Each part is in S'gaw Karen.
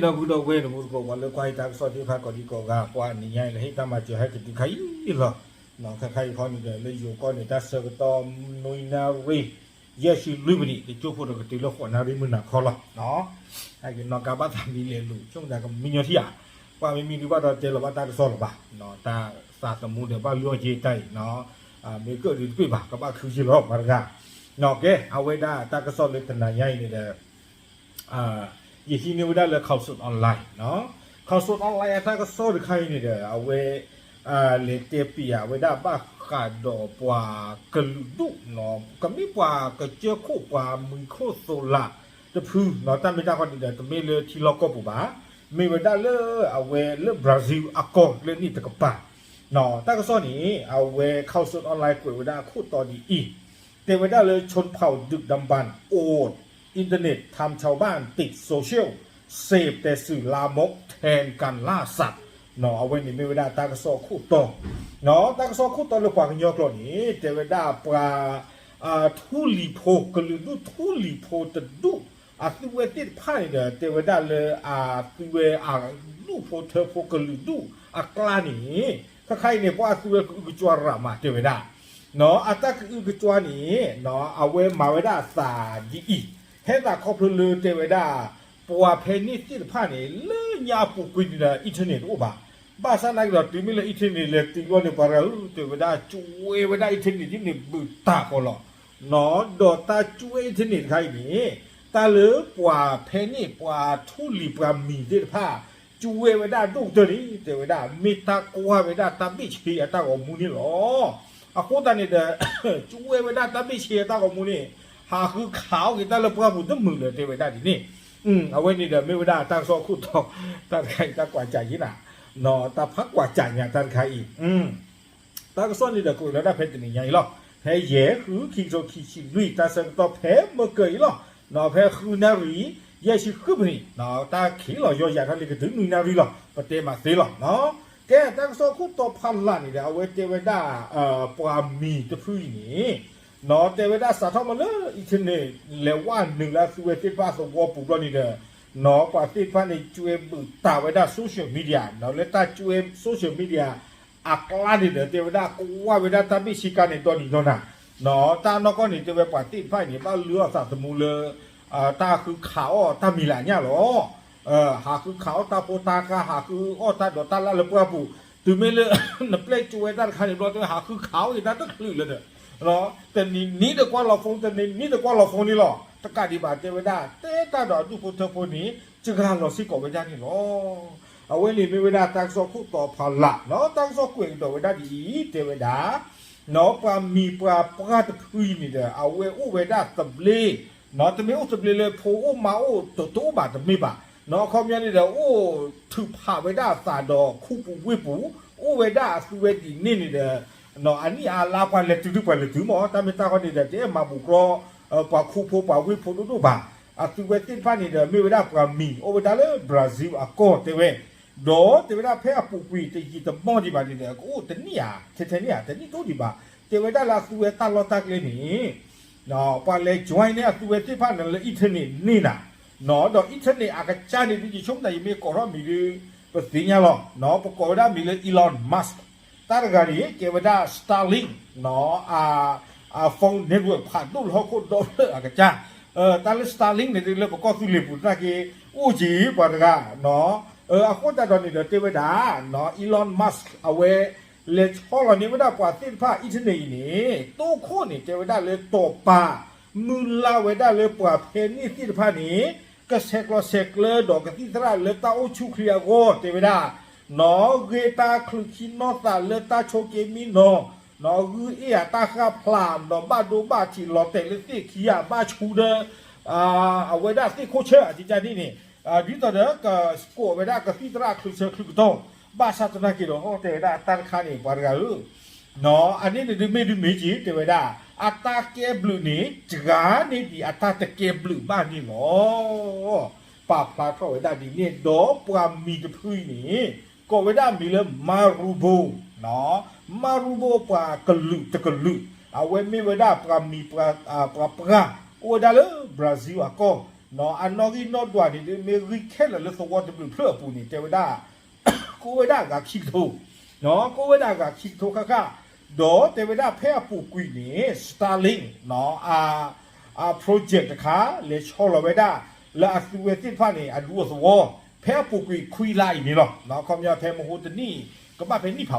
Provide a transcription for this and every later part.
ဒီပုၢ်ဒီဝဲၢ်တံၤသကိး ပှၤလၢကွၢ်ယတၢ်ကစီၣ်သ့ၣ်တဖၣ်ကိးဒံကိးဂၤ ပှၤနံၤညါအံၤ လၢဟ့ၣ်တၢ်မၤစၢၤဟဲကတုၤခါအံၤလီၤ. ခဲခါအံၤခီန့ၣ်ဒီး လၢယိၤကီၢ်န့ၣ် တၢ်ဆၢကတီၢ် နွံနၣ်ရံၣ် ယဲၢ်ဆံလွံၢ်မံးနံး တကၠိဖိဒီးကတုၤလၢဃိးနၣ်ရံၣ်မုၢ်နၤခီလီၤ. နီၢ်ကါဘၣ်သးမံလဲၤလူၤ ဆိကမိၣ်သးကမံညီထံဧါ, ပှၤမ့မံဒုးဘၣ်ဒီးတဲလီၤဘၣ်တၢ်ကစီၣ်လီၤဘၣ်, တၢ်သးသမူဒီးဘၣ်လုၢ်အီၣ်က့ၤတၢ်အံၤ, မ့ၢ်ကၢၣ်ဒုးတပ့ၢ်ဘၣ် ကဘၣ်ခုက့ၤလီၤပှၤတဂၤ. ကဲ အဝဲဒၣ်တၢ်ကစီၣ်လၢတနၤညါအံၤန့ၣ်ဒီး ယဟံးန့ၢ်ဝဲဒၣ်လၢ Khaosod Online, Khaosod Online အတၢ်ကစီၣ်တခါအံၤန့ၣ်ဒီး အဝဲ လဲၤတဲပံာ်အဝဲဒၣ်ဘၣ်ဃးဒီးပှၤကလုာ်ဒူၣ်, ကမ့ၢ်ပှၤကစၢၢ်ခိၣ်ပှၤမံၤခိၣ်သိးလးတဖု, တၢ်မ့ၢ်တၢ်ခီန့ၣ်ဒီး တမ့ၢ်လၢထံလီၢ်ကီၢ်ပူၤဘၣ်, မ့ၢ်ဝဲဒၣ်လၢအဝဲလၢ Brazil အကီၢ်လၢန့ၣ်တကပၤ, တၢ်ကစီၣ်န့ၣ် အဝဲ Khaosod Online ကွဲးဝဲဒၣ်အခိၣ်တီဒ်အံၤ, တဲဝဲဒၣ်လၢ ชนเผ่าดึกดำบรรพ์ อวดอินเทอร์เน็ต ทำชาวบ้านติดโซเชียล เสพแต่สื่อลามกแทนการล่าสัตว์, အဝဲန့ၣ်မ့ၢ်ဝဲဒၣ်တၢ်ကစီၣ်အခိၣ်တီ, တၢ်ကစီၣ်အခိၣ်တီလၢပှၤကညီကျိာ်န့ၣ် တဲဝဲဒၣ်ပှၤ ထူလံၤဖိ ကလုာ်ဒူၣ်ထူလံၤဖိတဒူၣ် အသုဝဲသ့ၣ်တဖၣ်န့ၣ်ဒီး တဲဝဲဒၣ်လၢအသုဝဲအဒူၣ်ဖိထၢဖိကလုာ်ဒူၣ်အကျါန့ၣ်, ခဲခါအံၤန့ၣ် ပှၤအသုဝဲကအုကစွါရၤမး တဲဝဲဒၣ်, အတၢ်ကအုကစွါန့ၣ် အဝဲမၤဝဲဒၣ်အသးဒ်အံၤ, ဟဲသးခီဖျိလၢတဲဝဲဒၣ် ပှၤဖဲန့ၣ်သ့ၣ်တဖၣ်န့ၣ် လၢညါအပူၤကွံာ်န့ၣ်ဒီး internet တအိၣ်ဘၣ်, ဘၣ်ဆၣ်သနာ်က့ဒီး တုၤမ့ၢ်လၢ internet လဲၤတုၤဘျီန့ၣ် ပှၤတဂၤဧၢ တဲဝဲဒၣ် ကွဲဝဲဒၣ် internet ဒ်န့ၣ် ဘုးတၢ်ဃီလီၤ. ဒီးတၢ်ကွဲ internet တခါအံၤန့ၣ် တၢ်လၢပှၤဖဲန့ၣ် ပှၤထူလံၤပှၤမံၤသ့ၣ်တဖၣ် ကွဲဝဲဒၣ်ဒိၣ်ကတၢၢ်န့ၣ် တဲဝဲဒၣ် မ့ၢ်တၢ်ကွၢ်ဝဲဒၣ်တၢ်ဘ့ၣ်ဆ့အတၢ်ဂီၤမူန့ၣ်လီၤ. အဃိသတးန့ၣ်ဒီး ကွဲဝဲဒၣ်တၢ်ဘ့ၣ်ဆ့အတၢ်ဂီၤမူန့ၣ် ဟးဃုခးအီၣ်က့ၤတၢ်လၢပှၢ်ပူၤတမုာ်လၢၤ တဲဝဲဒၣ်ဒ်န့ၣ်, အဝဲန့ၣ်ဒီးမ့ၢ်ဝဲဒၣ်တၢ်ကစီၣ်ခိၣ်တီ တၢ်တခါအံၤ တၢ်ကွၢ်ကၢ်ယ့နၤ, တၢ်ဖးကွၢ်ကၢ်ညါတၢ်တခါအံၤ တၢ်ကစီၣ်န့ၣ်ဒီး ကွဲးလီၤဒၣ်ဖဲတနံၤညါအံၤလီၤ. ဖဲယဲၢ်ဃုခံကထိခံဆံလွံၢ် တၢ်ဆၢကတီၢ်ဖဲမုၢ်ကၢၤအံၤလီၤ. ဖဲဃုနၣ်ရံၣ် ယဲၢ်ဆံဃုမံးနံး, တၢ်ခံးလီၤယီယၤထီၣ်လံကတုၤနွံနၣ်ရံၣ်လီၤ. ပတဲမးသ့လီၤ. ကဲ တၢ်ကစီၣ်ခိၣ်တီဖးလၢ်န့ၣ်ဒီး အဝဲတဲဝဲဒၣ် ပှၤမံၤတဖုအံၤန့ၣ် နီၢ် တဲဝဲဒၣ်စးထီၣ်မးလၢ internet လဲၤဝဲနုာ်လၢအသုဝဲသ့ၣ်တဖၣ်သဝီပူၤဘျီန့ၣ်ဒီး နီၢ် ပှၤသ့ၣ်တဖၣ်န့ၣ် ကွဲဘုးတၢ်ဝဲဒၣ် social media နီၢ် လၢတၢ်ကွဲ social media အကျါန့ၣ်ဒီး တဲဝဲဒၣ်ကွၢ်ဝဲဒၣ်တၢ်ဘ့ၣ်ဆ့ကၤန့ၣ် ဒီနံၤဒီနၤ, နီၢ် တၢ်နီၢ်ကီၢ်န့ၣ် တဲဝဲပှၤသ့ၣ်တဖၣ်အံၤန့ၣ် ဘၣ်လုၢ်အီၣ်သးသမူလၢ တၢ်ဃုခးအီၣ်တၢ်မံၤလၢအညၣ်လီၤ. ဟးဃုခးအီၣ်တၢ်ဖိတၢ်ဃၢ် ဟးဃုအီၣ်တၢ်ဒိးတၢ်လၣ်လၢပှၢ်ပူၤ, တုၤမ့ၢ်လၢ နပျဲၢ်ကွဲတၢ်တခါန့ၣ်ဘျီ တဲဝဲဟးဃုခးအီၣ်က့ၤတၢ်တချုးလၢၤဒီး တနံၤနံၤဒီးကွၢ်လီၤ phone တနံၤနံၤဒီးကွၢ်လီၤ phone န့ၣ်လီၤ. တကးဒံးဘၣ် တဲဝဲဒၣ် တဲတၢ်ဒီးအဒူၣ်ဖိထၢဖိန့ၣ် စှၤလီၤစ့ၢ်ကီးဝဲဒၣ်န့ၣ်လီၤ. အဝဲန့ၣ်မ့ၢ်ဝဲဒၣ်တၢ်ကစီၣ်ခိၣ်တီဖးလၢ်, နီၢ် တၢ်ကစီၣ်ကွဲးကဒီးဝဲဒၣ်ဒ်အံၤ တဲဝဲဒၣ် နီၢ် ပှၤမံၤပှၤပှၢ်တဖုအံၤန့ၣ်ဒီး အဝဲအိၣ်ဝဲဒၣ်သဘျ့, နီၢ် တမ့ၢ်အိၣ်သဘျ့လၢဖိအိၣ်မါအိၣ်တအိၣ်ဘၣ်တမ့ၢ်ဘၣ်, နီၢ် အခီပညီန့ၣ်ဒီး အိၣ်ထုးဖးဝဲဒၣ်အသးဒီးခူပူၤဝ့ၢ်ပူၤ, အိၣ်ဝဲဒၣ်အသုဝဲဒ်န့ၣ်န့ၣ်ဒီး နီၢ် အနံၣ်အါလါပှၤလဲၤတုၤဒုးပှၤလဲၤတုၤမး တၢ်မ့ၢ်တၢ်ခီန့ၣ်ဒီး တအဲၣ်မၤဘူးကြီ ပှၤခူဖိပှၤဝ့ၢ်ဖိဒိၣ်ဒိၣ်ဘၣ်. အသုဝဲသ့ၣ်တဖၣ်န့ၣ်ဒီး မ့ၢ်ဝဲဒၣ်ပှၤမံၤ အိၣ်ဝဲဒၣ်လၢ Brazil အကီၢ်တဲဝဲ, ဒီးတဲဝဲဒၣ်ဖဲအပူၤကွံာ်တယံာ်တမီၢ်ဒံးဘၣ်န့ၣ်ဒီး ကအိၣ်တနံၣ်ဧါ ထဲထဲန့ၣ်ဧါ တနံၣ်တအိၣ်ဒံးဘၣ်, တဲဝဲဒၣ်လၢအသုဝဲတၢ်လီၢ်တၢ်ကျဲန့ၣ် ပှၤလဲၤ join န့ၢ်အသုဝဲသ့ၣ်တဖၣ်န့ၣ်လၢ internet န့ၣ်နၤ, နီၢ် ဒီး internet အကစၢ်န့ၣ်ဒုး ယဆိကမိၣ်သး ယမ့ၢ်ကိးထီၣ်မံၤဒုး ပသ့ၣ်ညါလီၤ, နီၢ် ပကိးဝဲဒၣ်မံၤလၢ Elon Musk တၢ်တဂၤန့ၣ် ကဲဝဲဒၣ် Starlink နီၢ် အ phone network ဖးဒိၣ်လၢဟီၣ်ခိၣ်ဒီဖျၢၣ်အကစၢ်, တၢ်လၢ Starlink န့ၣ်ဒုး လၢပကီၢ်သူလ့ၤပူၤသနာ်က့ အိၣ်က့ၤပှၤတဂၤ, နီၢ် အဃိသတးဒီးန့ၣ်ဒီး တဲဝဲဒၣ် နီၢ် Elon Musk အဝဲ လဲၤဆီလီၤန့ၢ်ဝဲဒၣ်ပှၤသ့ၣ်တဖၣ် internet အံၤန့ၣ် တိခိၣ်န့ၣ် တဲဝဲဒၣ်လၢတီၤပၤ မုၢ်လၢ်ဝဲဒၣ်လၢပှၤဖဲန့ၣ်သ့ၣ်တဖၣ်န့ၣ် ကဆဲးကျိးဆဲးကျၢဒီးကသံၣ်သရၣ်လၢတၢ်အိၣ်ဆူၣ်ချ့အဂီၢ် တဲဝဲဒၣ်, နီၢ် ဂ့ၢ်တၢ်ချုးခံနီၢ်သးလၢတၢ်ဆိးက့မံနီၢ်, နီၢ် ဂုၢ်အ့ၣ်အတၢ်ဃၣ်ဖျါ ဒီးဘၣ်ဒိဘၣ်ထံးလီၤတဲာ်လၢသ့ၣ်ခံဂၤ ဘၣ်ဆူဒီး အဝဲဒၣ်သ့ၣ်ခိၣ်ဆၢအကကန့ၣ်န့ၣ်, ဒ်သိးဒီးကကိးဝဲဒၣ်ကသံၣ်သရၣ်ချုးဆၢချုးကတီၢ်, ဘၣ်ဆၣ်သနာ်က့ဒီး တဲဝဲဒၣ်တၢ်တခါန့ၣ် ပှၤတဂၤဧၢ, နီၢ် အန့ၣ်န့ၣ်ဒုးမ့ၢ်ဒုးမ့ၢ်က့ၤ တဲဝဲဒၣ် အတၢ်ကဲဘျုးန့ၣ် စှၤန့ၢ်ဒံးအတၢ်တကဲဘျုးဘၣ်န့ၣ်လီၤ. ပာ်ဖျါထီၣ်ဝဲဒၣ်ဒ်န့ၣ် ဒီးပှၤမံၤတဖုအံၤန့ၣ် ကိးဝဲဒၣ်မံၤလၢ Marubo, နီၢ် Marubo ပှၤကလုာ်တကလုာ်, အဝဲမ့ၢ်ဝဲဒၣ်ပှၤမံၤ ပှၤပှၢ် အိၣ်ဝဲဒၣ်လၢ Brazil အကီၢ် အနီၣ်ဂံၢ်နီၣ်ဒွးန့ၣ်ဒုး မ့ၢ်ဂံၢ်ခဲလၢာ်လၢသဝီတဘျုးဖျၢၣ်အပူၤန့ၣ် တဲဝဲဒၣ် ကိးဝဲဒၣ်ဂၤခံကထိ, ကိးဝဲဒၣ်ဂၤခံကထိဃၣ်ဃၣ်, ဒီးတဲဝဲဒၣ်ဖဲအပူၤကွံာ်န့ၣ် Starlink အ project တခါ လဲၤဆီလီၤဝဲဒၣ် လၢအသုဝဲသ့ၣ်တဖၣ်န့ၣ် အဒူအသဝီ ဖဲအပူၤကွံာ်ခွံလါအံၤန့ၣ်လီၤ. ခီပညီဖဲမဟိတနံၣ် ကဘၣ်ဖဲနံၣ်ဖးဖီ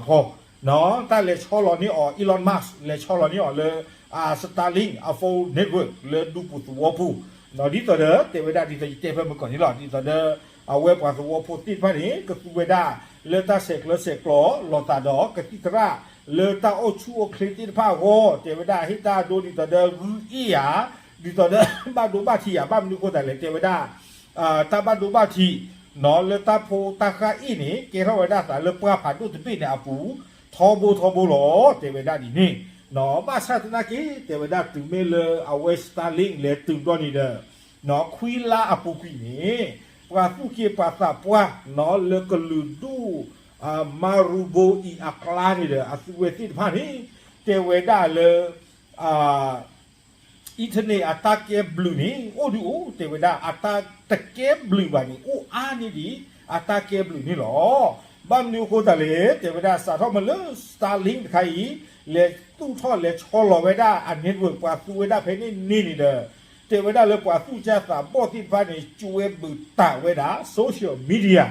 တၢ်လဲၤဆီလီၤန့ၢ်အီၤ Elon Musk လဲၤဆီလီၤန့ၢ်အီၤလၢ Starlink အ phone network လၢဒူပူၤသဝီပူၤ, ဒ်သိးဒီး တဲဝဲဒၣ်ဒ်သိးယတဲဖဲမုၢ်ကီၢ်န့ၣ်လီၤ. ဒ်သိးဒီး အဝဲပှၤသဝီဖိသ့ၣ်တဖၣ်န့ၣ် ကသူဝဲဒၣ် လၢတၢ်ဆဲးကျၢဆဲးကျိးလိာ်သးဒီး ကသံၣ်သရၣ် လၢတၢ်အိၣ်ဆူၣ်အိၣ်ချ့သ့ၣ်တဖၣ်အဂီၢ် တဲဝဲဒၣ်ဟ့ၣ်တၢ်ဒိဒ်သိးဒီးဂုၢ်အ့ၣ်ယၤ ဒ်သိးဒီး ဘၣ်ဒိဘၣ်ထံးယၤ ဘၣ်မနုၤအဃိသတးလဲၣ် တဲဝဲဒၣ် တၢ်ဘၣ်ဒိဘၣ်ထံး လၢတၢ်ဖိတၢ်ဃၢ်အ့ၣ်န့ၣ် ကဲထီၣ်ဝဲဒၣ်သးလၢပှၢ်ဖးဒိၣ်တဘ့ၣ်န့ၣ်အပူၤ ထီဘိထီဘိလီၤ တဲဝဲဒၣ်ဒ်န့ၣ်, ဘၣ်ဆၣ်သနာ်က့ တဲဝဲဒၣ်တုၤမ့ၢ်လၢအဝဲ Starlink လဲၤတုၤဘျီန့ၣ်ဒီး ခွံလါအပူၤကွံာ်န့ၣ် ပှၤသူၣ်က့ပှၤသးပှၢ် လၢကလုာ်ဒူၣ် Marubo အံၤအကျါန့ၣ်ဒီး အသုဝဲသ့ၣ်တဖၣ်န့ၣ် တဲဝဲဒၣ်လၢ internet အတၢ်ကဲဘျုးန့ၣ် အိၣ်ဒုးအိၣ် တဲဝဲဒၣ် အတၢ်တကဲဘျုးဘၣ်န့ၣ် အိၣ်အါန့ၢ်ဒံး အတၢ်ကဲဘျုးန့ၣ်လီၤ. ဘၣ်မနုၤအဃိသတးလဲၣ် တဲဝဲဒၣ် စးထီၣ်မ့ၢ်လၢ Starlink တခါအံၤ လဲၤသူၣ်ထီၣ်လဲၤဆီလီၤဝဲဒၣ်အ network ပှၤသူဝဲဒၣ်ဖဲန့ၣ်န့ၣ်န့ၣ်ဒီး တဲဝဲဒၣ်လၢပှၤသူၣ်စၢ်သးဘီၣ်သ့ၣ်တဖၣ်န့ၣ် ကၠွဲဘုးတၢ်ဝဲဒၣ် social media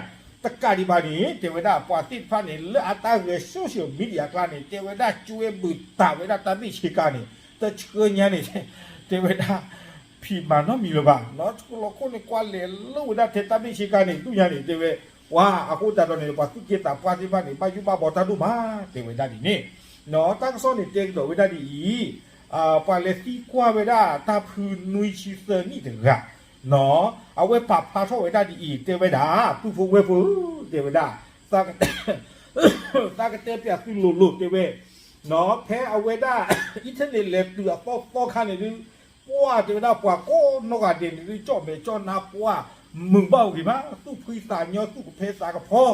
တကးဒံးဘၣ်န့ၣ် တဲဝဲဒၣ်ပှၤသ့ၣ်တဖၣ်န့ၣ် လၢအတၢ်ဂဲၤ social media အကျါန့ၣ် တဲဝဲဒၣ်ကၠွဲဘုးတၢ်ဝဲဒၣ်တၢ်ဘ့ၣ်ဆ့ကၤန့ၣ် တဆှၢညါန့ၣ် တဲဝဲဒၣ် ဖံးမၤနီတမံၤလၢၤဘၣ်, ဆှၢလီၤခိၣ်န့ၣ် ကွၢ်လဲၤလၢဝဲဒၣ်ထဲတၢ်ဘ့ၣ်ဆ့ကၤန့ၣ် ဒူၣ်ညါန့ၣ် တဲဝဲ ပှၤအဃိသတးဒီးန့ၣ် ပှၤသူၣ်က့သးပှၢ်သ့ၣ်တဖၣ်န့ၣ် ဘၣ်ယိၣ်ဘၣ်ဘီတၢ်ဒိၣ်မး တဲဝဲဒၣ်ဒ်န့ၣ်, တၢ်ကစီၣ်န့ၣ်တဲကဒီးဝဲဒၣ်ဒ်အံၤ, ပှၤလဲၤသံကွၢ်ဝဲဒၣ်တၢ်ဖုနွံဆံသၢနံၣ်တဂၤ အဝဲပာ်ဖျါထီၣ်ဝဲဒၣ်ဒ်အံၤ တဲဝဲဒၣ် ပုၢ်ဖိဝဲၢ်ဖိဧၢ တဲဝဲဒၣ် သးကတဲပၠးသုလိၤလိၤ တဲဝဲ ဖဲအဝဲဒၣ် internet လဲၤတုၤအသီသီခါန့ၣ်ဒုး ပှၢ်တဲဝဲဒၣ်ပှၤကိးနီၢ်ဂၤဒဲးန့ၣ်ဒုး ကၠီၣ်မဲာ်ကၠီၣ်နါပှၢ် မုာ်ဘၣ်အဂ့ၤမး သူၣ်ဖှံသးညီ သူၣ်ကဖဲသးကဖီ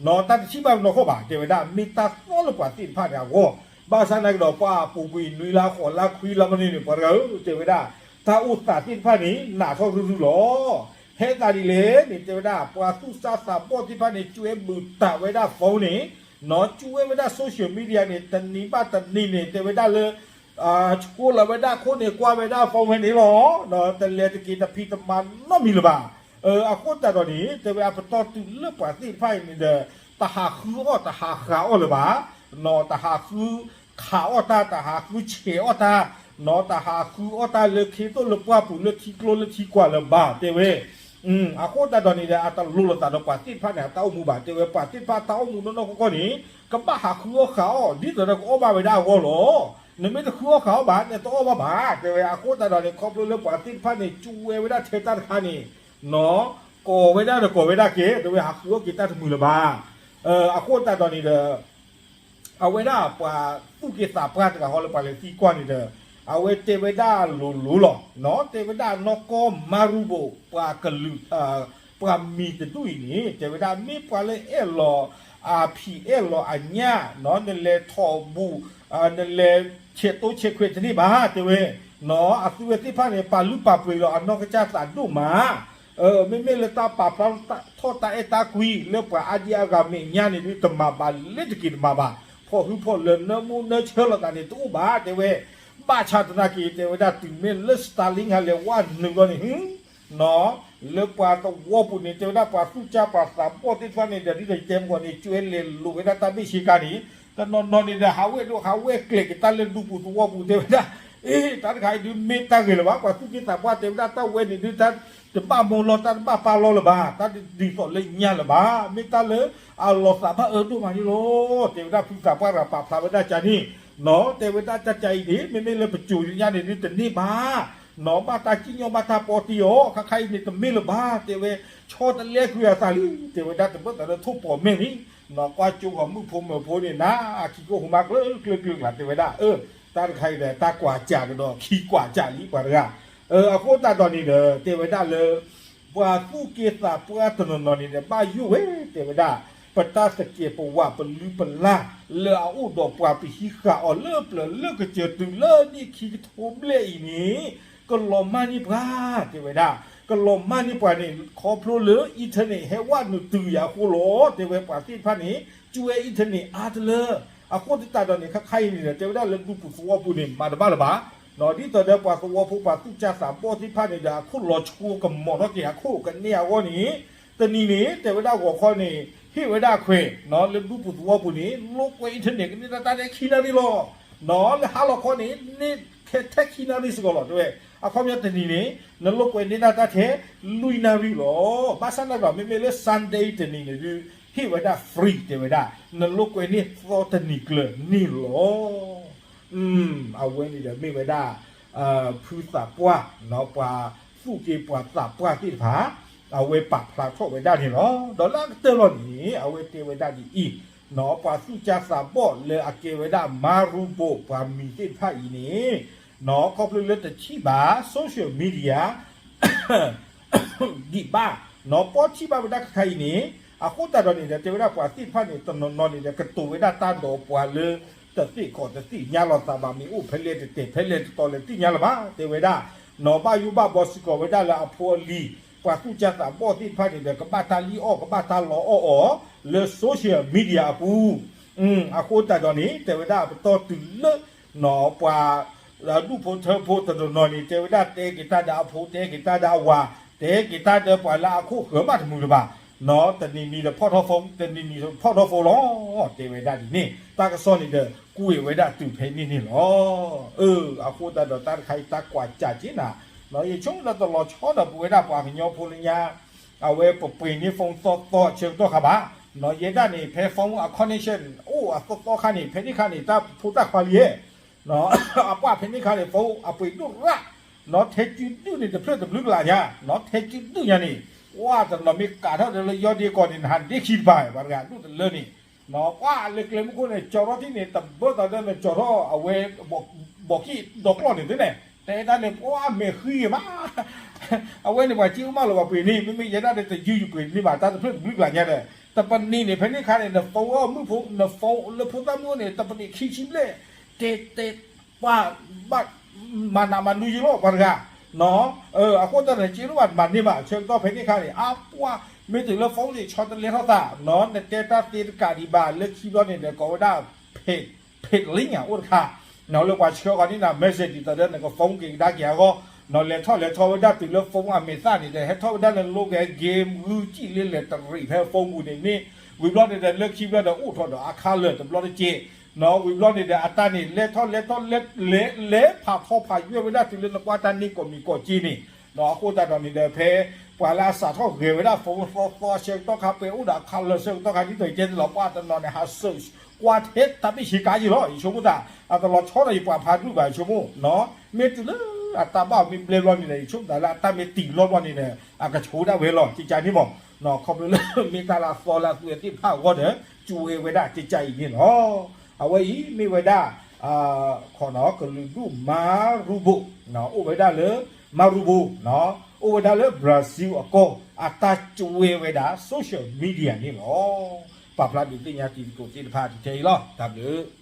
တၢ်တထံၣ်ဘၣ်နီၢ်ခိဘၣ် တဲဝဲဒၣ် မ့ၢ်တၢ်သီလၢပှၤသ့ၣ်တဖၣ်န့ၣ်အဂီၢ်, ဘၣ်ဆၣ်သနာ်က့ဒီး ပှၤအပူၤကွံာ်နွံလါဃိးလါခွံလါမနုၤန့ၣ် ပှၤတဂၤဧၢ တဲဝဲဒၣ် တၢ်အိၣ်သးသ့ၣ်တဖၣ်န့ၣ် နးထီၣ်ရုၢ်ရုၢ်လီၤ. ဖဲသးဒ်လဲၣ်န့ၣ် တဲဝဲဒၣ် ပှၤသူၣ်စၢ်သးဘီၣ်သ့ၣ်တဖၣ်န့ၣ် ကၠွဲဘုးတၢ်ဝဲဒၣ် phone န့ၣ် နီၢ်ကၠွဲဝဲဒၣ် social media န့ၣ် တနံၤဘၣ်တနံၤန့ၣ် တဲဝဲဒၣ်လၢ ဆှၢလီၤဝဲဒၣ်ခိၣ်န့ၣ် ကွၢ်ဝဲဒၣ် phone ဖဲန့ၣ်လီၤ. တလဲၤတက့ၤတဖံးတမၤနီတမံၤလၢၤဘၣ်. အဃိသတးဒီးန့ၣ် တဲဝဲအပတီၢ်တုၤလၢပှၤသ့ၣ်တဖၣ်အံၤန့ၣ်ဒီး တဟးဃုအီၣ်တဟးဃုအီၣ်လၢၤဘၣ်. နီၢ်တဟးဃုခးအီၣ်တၢ် တဟးဃုဆဲးအီၣ်တၢ် နီၢ်တဟးဃုအီၣ်တၢ်လၢခ့သိၣ်လၢပှၢ်ပူၤ လၢထံကျိလၢထံကွၢ်လၢၤဘၣ် တဲဝဲ အဃိသတးဒီးန့ၣ်ဒီး အတလိၤလိာ်သးဒီးပှၤသ့ၣ်တဖၣ်န့ၣ် အတၢ်အိၣ်မူဘၣ် တဲဝဲ ပှၤသ့ၣ်တဖၣ်တၢ်အိၣ်မူနီၢ်နီၢ်ကီၢ်ကီၢ်န့ၣ် ကဘၣ်ဟးဃုအီၣ်ဃုအီၣ် ဒ်သိးဒီးကအီၣ်ဘၣ်ဝဲဒၣ်အဂီၢ်လီၤ. နမ့ၢ်တဃုအီၣ်ဃုအီၣ်ဘၣ် နတအီၣ်ဘၣ်ဘၣ် တဲဝဲ အဃိသတးဒီးန့ၣ် ခီဖျိလၢပှၤသ့ၣ်တဖၣ်န့ၣ် ကၠွဲဝဲဒၣ်ထဲတၢ်တခါန့ၣ် နီၢ် ကိးဝဲဒၣ်ဒီးကိးဝဲဒၣ်က့ၤ တဲဝဲ ဟးဃုအီၣ်က့ၤတၢ်တမုာ်လၢၤဘၣ်. အဃိသတးဒီးန့ၣ်ဒီး အဝဲဒၣ်ပှၤသူၣ်က့သးပှၢ်တဂၤဃီလၢပှၤလဲၤသံကွၢ်န့ၣ်ဒီး အဝဲတဲဝဲဒၣ်လိၤလိၤလီၤ. နီၢ် တဲဝဲဒၣ်နီၢ်ကီၢ် Marubo ပှၤကလုာ် ပှၤမံၤတဒူၣ်အံၤန့ၣ် တဲဝဲဒၣ်မ့ၢ်ပှၤလၢအဲၣ်လီၤအဖံးအဲၣ်လီၤအညၣ် နီၢ် နလဲၤထီၣ်ဘူး နလဲၤဆဲးတိဆဲးခွဲးတန့ၢ်ဘၣ် တဲဝဲ နီၢ် အသုဝဲသ့ၣ်တဖၣ်န့ၣ် ပာ်လုၢ်ပာ်ပှ့ၤလီၤအနီၢ်ကစၢ်သးဒိၣ်မး မ့မ့ၢ်လၢတၢ်ပာ်ဖျါထီၣ်တၢ်အဲၣ်တၢ်ကွံ လၢပှၤအါဒံအါဂၤမဲာ်ညါန့ၣ်ဒုး တမၤဘၣ်လၢတက့ၤတမၤဘၣ် ဖီၣ်ဟုဖီၣ်လၢ နၢမူနၢဆၢလိာ်သးန့ၣ် တအိၣ်ဘၣ် တဲဝဲ ဘၣ်ဆၣ်သနာ်က့ တဲဝဲဒၣ်တုၤမ့ၢ်လၢ Starlink ဟးလဲၤဝဲနုာ်ဘျီန့ၣ် နီၢ် လၢပှၤသဝီပူၤန့ၣ် တဲဝဲဒၣ်ပှၤသူၣ်ကၢ်ပှၤသးဘီၣ်သ့ၣ်တဖၣ်န့ၣ်ဒီး ဒ်သိးယတဲမ့ၢ်ဂီၢ်န့ၣ် ကၠွဲလဲၤလိာ်ဝဲဒၣ်တၢ်ဘ့ၣ်ဆ့ကၤန့ၣ် တနီၤနီၤန့ၣ်ဒီး ဟးဝဲဒိၣ်ဟးဝဲကျဲၤက့ၤတၢ်လၢဒူပူၤသဝီပူၤ တဲဝဲဒၣ် အ့ တၢ်တခါအံၤဒုးမ့ၢ်တၢ်ဂ့ၤလၢၤဘၣ် ပှၤသူၣ်က့သးပှၢ်တဲဝဲဒၣ်တၢ်ဝဲန့ၣ်ဒုး တၢ်တဘၣ်မိၢ်လီၤ တၢ်တဘၣ်ပၢ်လီၤလၢၤဘၣ် တၢ်တဒ်သိးလၢညါလၢၤဘၣ် မ့ၢ်တၢ်လၢအလီၤသးဘၣ်အၢဒိၣ်မးန့ၣ်လီၤ တဲဝဲဒၣ်ဖုသးပှၢ်တဂၤပာ်ဖျါဝဲဒၣ်ကန့ၣ် နီၢ် တဲဝဲဒၣ်တၢ်ကါအံၤန့ၣ် မ့မ့ၢ်လၢပစိၤညါန့ၣ်ဒုးတန့ၢ်ဘၣ် နီၢ် ဘၣ်တၢ်စံၣ်ညီၣ်ဘၣ်တၢ်ပီတ့ၢ်အီၤ ခါခါအံၤန့ၣ်တမ့ၢ်လၢၤဘၣ် တဲဝဲ ဆီတလဲကွံာ်အသးလံ တဲဝဲဒၣ်တဘၣ်သးလၢထိၣ်ပီၤမဲာ်န့ၣ် နီၢ် ကွၢ်ကၠိဂီၤမုၣ်ဖိမၢၤဖိန့ၣ် နၤအခံကအိၣ်ဟူမါကျၢၤကျၢၤကျၢၤကျၢၤ တဲဝဲဒၣ် အၢ တၢ်တခါအံၤဒီး တၢ်ကွၢ်စၢ်ကဒီး ခံကွၢ်စၢ်လံ ပှၤတဂၤ အဃိသတးဒီးန့ၣ်ဒီး တဲဝဲဒၣ်လၢ ပှၤသူၣ်က့သးပှၢ်တနီၤနီၤန့ၣ်ဒီး ဘၣ်ယိၣ်ဝဲ တဲဝဲဒၣ် ပတၢ်သကဲးပဝးပလုၢ်ပလၢ် လၢအအိၣ်ဒီးပှၤပဟံးဃာ်အီၤလၢပျၢၤလၢကစၢၢ်တုၤလၢနံၣ်ခံကထိဘျဲၣ်အံၤန့ၣ် ကလီၤမၢ်န့ၢ်ပှၤ တဲဝဲဒၣ် ကလီၤမၢ်န့ၢ်ပှၤန့ၣ် ခီဖျိလၢ internet ဟဲဝဲနုာ်တုၤယၤအဃိလီၤ. တဲဝဲပှၤသ့ၣ်တဖၣ်န့ၣ် ကၠူဝဲ internet အါတလၢ အဃိသတးဒီးန့ၣ် ခါခါအံၤန့ၣ်ဒီး တဲဝဲဒၣ်လၢဒူပူၤသဝီပူၤန့ၣ် မၤတဘၣ်လၢၤဘၣ်. ဒ်သိးဒီးပှၤသဝီဖိပှၤသူၣ်စၢ်သးဘီၣ်သ့ၣ်တဖၣ်န့ၣ်ဒီး အခိၣ်လီၤဆိကမီၤထီၣ်က့ၤအခိၣ်ကန့ၢ်အဂီၢ်န့ၣ် တနံၤန့ၣ် တဲဝဲဒၣ်ဂီၤခီန့ၣ် ဟ့ၣ်ဝဲဒၣ်ခွဲး လၢဒူပူၤသဝီပူၤန့ၣ် လိာ်ကွဲ internet ကန့ၢ်တၢ်တၢ်ထဲခံနၣ်ရံၣ်လီၤ. လၢဟါလီၤခီန့ၣ် န့ၢ်ထဲခံနၣ်ရံၣ်စ့ၢ်ကီးလီၤ တဲဝဲ. အခီပညီတနံၤန့ၣ် နလိာ်ကွဲန့ၢ်တၢ်တၢ်ထဲ လွံၢ်နၣ်ရံၣ်လီၤ. ဘၣ်ဆၣ်န့ၣ်ဒီး မ့မ့ၢ်လၢ Sunday တနံၤန့ၣ်ဒုး ဟ့ၣ်ဝဲဒၣ် free တဲဝဲဒၣ် နလိာ်ကွဲန့ၢ်သီတနံၤကျၢၤန့ၣ်လီၤ. အဝဲန့ၣ်ဒီးမ့ၢ်ဝဲဒၣ် ဖုသးပှၢ် ပှၤသူၣ်က့ပှၤသးပှၢ်သ့ၣ်တဖၣ် အဝဲပာ်ဖျါထီၣ်ဝဲဒၣ်န့ၣ်လီၤ. ဒီးလၢအကတၢၢ်လီၤန့ၣ် အဝဲတဲဝဲဒၣ်ဒ်အံၤ, ပှၤသူၣ်စၢ်သးဘီၣ်လၢအကဲဝဲဒၣ် မၤရူဘိၣ် ပှၤမံၤသ့ၣ်တဖၣ်အံၤန့ၣ် ခီဖျိလၢတထံၣ်ဘၣ် social media ဒံးဘၣ်, ပှၤထံၣ်ဘၣ်ဝဲဒၣ်ခါခါအံၤန့ၣ် အဃိသတးဒီးန့ၣ်ဒီး တဲဝဲဒၣ်ပှၤသ့ၣ်တဖၣ်န့ၣ် တနီၤနီၤန့ၣ်ဒီး ကတိၤဝဲဒၣ်တၢ်ဒီးပှၤလၢ တသ့ၣ်ခီၣ်တသ့ၣ်ညါလီၤသးဘၣ် မ့ၢ်အိၣ်ဖဲလဲၣ်တတဲာ်ဖဲလဲၣ်တတီၤလဲၣ်တသ့ၣ်ညါလၢၤဘၣ် တဲဝဲဒၣ်, နီၢ်ဘၣ်ယိၣ်ဘၣ်ဘီစ့ၢ်ကီးဝဲဒၣ်လၢအဖိအလံၤ ပှၤသူၣ်စၢ်သးဘီၣ်သ့ၣ်တဖၣ်န့ၣ်ဒီး ကဘၣ်တၢ်လံၣ်အီၣ် ကဘၣ်တၢ်လီအီၣ်အီၤ လၢ social media အပူၤ အဃိသတးဒီးန့ၣ် တဲဝဲဒၣ်ပတီၢ်တုၤလၢ နီၢ်ပှၤ ဒူၣ်ဖိထၢဖိတနီၤနီၤန့ၣ် တဲဝဲဒၣ်တဲက့ၤတၢ်ဒီးအဖိ တဲက့ၤတၢ်ဒီးအဝၤ တဲက့ၤတၢ်ဒီးပှၤလၢအခိၣ်ဃၢၤဘၣ်တမုာ်လၢၤဘၣ်, နီၢ်တနံၤနံၤဒီးဖီၣ်ထီၣ်ဖိ တနံၤနံၤဒီးဖီၣ်ထီၣ်ဖိလီၤ. တဲဝဲဒၣ်ဒ်န့ၣ် တၢ်ကစီၣ်န့ၣ်ဒီး ကွဲးဝဲဒၣ်တုၤဖဲန့ၣ်န့ၣ်လီၤ. အဃိသတးဒီးတၢ်တခါအံၤတၢ်ကွၢ်စၢ်က့နၤ, ယဆိကမိၣ်လၢတလီၤဆီဒီးပဝဲဒၣ်ပှၤကညီဖိလၢညါ အဝဲပပှ့ၤန့ၢ် phone သီသီဆၢကတီၢ်ခါဘၣ်, ယဲဒၣ်န့ၣ် ဖဲ phone အ connection အိၣ်အသီသီခါန့ၣ် ဖဲန့ၣ်ခါန့ၣ် တၢ်ဖိတၢ်ခွါလံဧါ အပှၢ်ဖဲန့ၣ်ခါန့ၣ် phone အပှ့ၤဒိၣ်ရၣ်, နီၢ်ထဲကုဒုၣ်န့ၣ် တဖျၢၣ်တဘျုးကလးညါ, နီၢ်ထဲကုဒုၣ်ညါန့ၣ် ပှၢ်တနီၤမ့ၢ်ကးထီၣ်ဒီးလၢယီၢ်ဒ့ကီၢ်န့ၣ် နဟးဒ့ခံတပၤ ပှၤတဂၤဒိၣ်တလၢန့ၣ်, နီၢ်ပှၢ်လၢကျဲမုၢ်ခိၣ်န့ၣ် ကၠီထီၣ်ထံၣ်န့ၣ် တဘၢသးဒီးနကၠီထီၣ်အဝဲ ဘီးကံၣ်ဒီကျီၢ်န့ၣ်သ့န့ၣ် တဲတၢ်န့ၣ် ပှၢ်မဲာ်ဃံဂ့ၤမး အဝဲန့ၣ်ပှၤစ့အိၣ်မးလီၤ ပှၤပှ့ၤန့ၣ် မ့မ့ၢ်ယဲဒၣ်ဒီးတယုၢ်ယပှ့ၤန့ၢ်ဘၣ် တၢ်တဖျၢၣ်တဘျုးကလးညါဒီး တပနံးန့ၣ် ဖဲန့ၣ်ခါန့ၣ် န phone အီၣ်မုၢ်ဖိ န phone လၢဖိသၣ်မုၣ်န့ၣ် တပနံးခံဆံဘျဲၣ် တဲတဲ ပှၢ်ဘၣ် မၤနးမၤနုယလီၤ ပှၤတဂၤ အဃိသတးန့ၣ် စ့အိၣ်ဘၣ်တမၤန့ၢ်ဘၣ် ဆၢကတီၢ်ဖဲန့ၣ်ခါန့ၣ် အပှၢ် မ့ၢ်တုၤလၢ phone န့ၣ် ဆီတလဲထီၣ်သး နတဲတၢ်သ့တကးဒံးဘၣ် လၢခံဘျီန့ၣ်ဒီး ကိးဝဲဒၣ် ဖ့းလံၣ်ညါအိၣ်တခါ လၢပှၤဆှၢဃီၤန့ၢ်နၤ message ဒ်သိးဒီးနက phone က့ၤကဒါက့ၤအဂီၢ် နလဲၤထီၣ်လဲၤထီဝဲဒၣ်တုၤလၢ phone အမဲာ်သၣ်န့ၣ်ဒီး ဟဲထီၣ်ဝဲဒၣ်လၢ local game ဂုၢ်စံၣ်လၢလဲၤတရံးဖဲ phone ပူၤန့ၣ်န့ၣ် ဝံၤဘျီန့ၣ်ဒီး လၢခံဘျီဒီး အိၣ်ထီၣ်ဒီးအ color တဘျီတက့ၢ် ဝံၤဘျီန့ၣ်ဒီး အတၢ်န့ၣ် လဲၤထီၣ်လဲၤထီၣ်လဲၤလဲၤဖးဖီဖးယွဲၢ်ဝဲဒၣ်တုၤလၢနကွၢ်တၢ်န့ၢ်ကိးမံၤကိးက့န့ၣ် အဃိသတးဒီးန့ၣ်ဒီး ဖဲပှၤလၢအစးထီၣ်ဂဲၤဝဲဒၣ် phone သီသီဆၢကတီၢ်ခါ ပဲအိၣ်ဒီးအ color ဆၢကတီၢ်ခါ ဒ်သိးယတဲန့ၣ်လီၤ ပှၤတနီၤန့ၣ် ဟး search ကွၢ်ထဲတၢ်ဘ့ၣ်ဆ့ကၤယံၤလီၤ ယဆိကမိၣ်သး အတလီၤဆီဒီးယပှၤဖးဒိၣ်ဘၣ် ယဆိကမိၣ် မ့ၢ်တုၤလၢအတၢ်ဘၣ်မ့ၢ်ဘျဲဘျီန့ၣ်ဒီး ယဆိကမိၣ်သးလၢအတၢ်မ့ၢ်တံၢ်လီၤဘျီန့ၣ်ဒီး အကဆိဒၣ်ဝဲလီၤ ကကန့ၣ်မး ခီဖျိလၢမ့ၢ်တၢ်လၢအသီလၢအသူဝဲသ့ၣ်တဖၣ်အဂီၢ်ဒီး ကၠူဝဲဝဲဒၣ်ကကအံၤန့ၣ်လီၤ. အဝဲအံၤမ့ၢ်ဝဲဒၣ် ကလုာ်ဒူၣ်မၤရူဘိၣ် အိၣ်ဝဲဒၣ်လၢ မၤရူဘိၣ် အိၣ်ဝဲဒၣ်လၢ Brazil အကီၢ် အတၢ်ကၠူဝဲဝဲဒၣ် social media န့ၣ်လီၤ. ပာ်ဖျါဒုးသ့ၣ်ညါတံၤသကိးသ့ၣ်တဖၣ်တထဲအံၤလီၤ တၢ်ဘျုး